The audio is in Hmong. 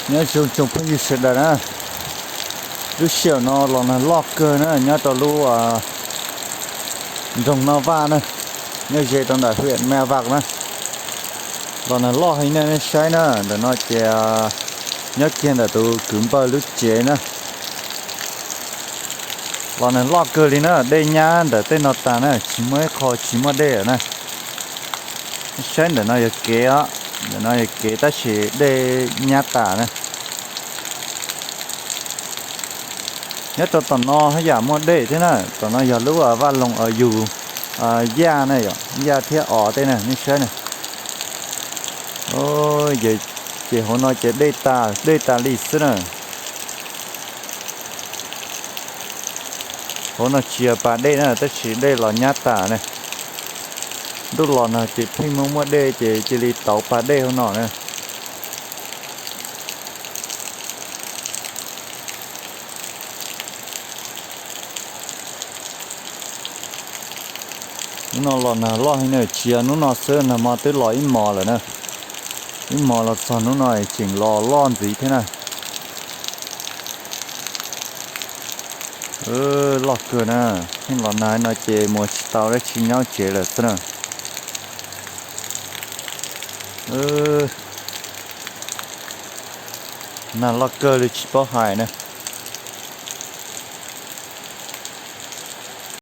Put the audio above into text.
Nyob zoo tsoom phooj ywg sawv daws na, lub sij hawm no los nag loj kawg na nyob rau lub nroog Noj Vaj na, nyob ze rau ntawm huyện Mèo Vạc na. Los nag loj heev na, nej saib na, ntawm no ces nyob kiag ntawm tus kwv npawg lub tsev na. Los nag loj kawg li na, dej nyab ntawm tej no tas na, tsis muaj ib qho tsis muaj dej lawm na. Nej saib ntawm no yog kev os, ntawm no yog kev tab sis dej nyab tas na. Nyob rau tom no haj yam muaj dej thiab na, tom no yog lub vaj loog yug yaj na yom, yaj thiab os tej na, nej saib na. Ces hauv no ces dej tas, dej tas li xwb na. Hauv no tsis yog pas dej na, tab sis dej los nyab tas na. Ntuj los nag ces pheej muaj muaj dej ces cia li tauv pas dej hauv no na. Hnub no los nag loj heev na, tsis yog hnub no xwb, nag hmo twb los ib hmos lawm na. Ib hmos los txog hnub no tseem los loj ntxiv thiab na. Loj kawg na, pheej los nag no ces mus tsis tau dab tsi, nyob tsev lawm xwb na. Nag loj kawg li tsis paub hais na.